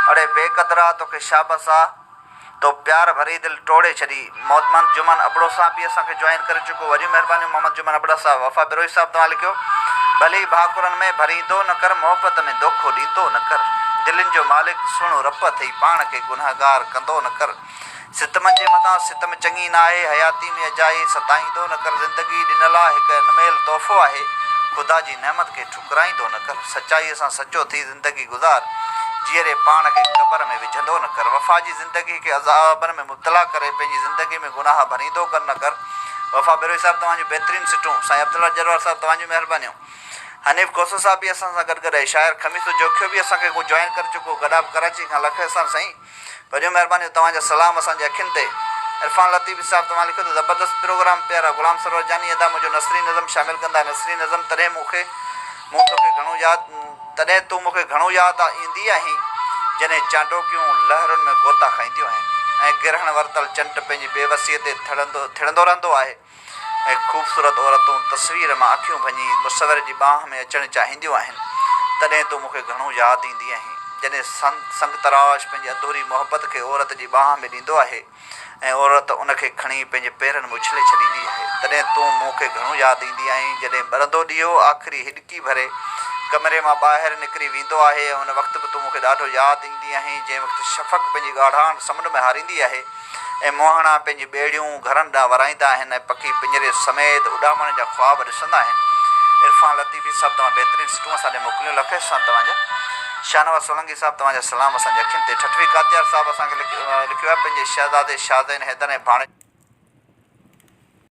اڙي بي قدرا توکي شابس آ تو پيار ڀري دل ٽوڙي ڇڏي. محمد جمن ابڙو صاحب به اسان کي جوائن ڪري چڪو وڏيون مهربانيون محمد جمن ابڙا صاحب. وفا بروهي صاحب توهان لکيو ڀلي ڀاڪرن ۾ ڀريندو نه ڪر محبت ۾ دوکو ڏيندو نه ڪر دلين جو مالڪ سهڻو رب اٿئي پاڻ کي گنهگار ڪندو نه ڪر ستمن جي مٿان ستم چڱي ناهي حياتي ۾ اجائي ستائيندو نه ڪر زندگي ڏنل آ هڪ انميل تحفو آهي خدا جي نعمت کي ٺڪرائيندو نه ڪر سچائي سان سچو ٿي زندگي گذار جيئري پاڻ کي قبر ۾ وجهندو نه ڪر وفا جي زندگي کي عذابن ۾ مبتلا ڪري پنهنجي زندگي ۾ گناهه ڀريندو ڪر نه ڪر وفا بروهي صاحب توهان جون بهترين سٽون سائين عبدالله جروار صاحب توهان جون مهربانيون حنيف کوسو صاحب به اسان سان گڏ گڏ آهي شاعر خميسو جوکيو به اسان کي جوائن ڪري چڪو گڏاب ڪراچي کان لک احسان سائين وڏيون مهربانيون توهان جا سلام اسان جي اکين تي. عرفان لطيفي صاحب توهان لکيو ته زبردست پروگرام پيارا غلام سرور جاني ادا منهنجو نثري نظم شامل ڪندا نثري نظم تڏهن مون کي مون توکي گهڻو ياد تڏهن تون مون کي گهڻو ياد ايندي آهين جڏهن چانڊوڪيون لهرن ۾ غوطا کائينديون آهن ۽ گرهڻ ورتل چنڊ پنهنجي بيوسيء تي ٿڙندو ٿڙندو رهندو آهي. ۽ خوبصورت عورتون تصوير مان اکيون ڀڃي مصور جي ٻانهن ۾ اچڻ چاهينديون آهن، تڏهن تون مون کي گهڻو ياد ايندي آهين. جڏهن سنگتراش پنهنجي اڌوري محبت کي عورت جي ٻانهن ۾ ڏيندو آهي ۽ عورت ان کي کڻي پنهنجي پيرن ۾ اڇلي ڇڏيندي آهي، تڏهن تون مون کي گهڻو ياد ايندي آهين. جڏهن ٻرندو ڏيئو آخري هڏڪي ڀري ڪمري مان ٻاهر نڪري ويندو آهي ۽ ان وقت به تون مون کي ڏاڍو ياد ايندي آهين، جنهن وقت شفق پنهنجي ڳاڙهاڻ سمنڊ ۾ هاريندي آهي. ۽ مهاڻا پنهنجي ٻيڙيون گهرن ڏانهن ورائيندا آهن ۽ پکي پڃري سميت اڏامڻ جا خواب ڏسندا آهن. عرفان لطيفي صاحب توهان بهترين سٽون اسان ڏي موڪليون لک احسان توهان جا. شاهنواز سولنگي صاحب توهان جا سلام اسان جي اکين تي. ٺٽوي ڪاتيار صاحب اسان کي لکيو آهي پنهنجي شهزادي شاهزين حيدر ۽ ڀاڻيجي.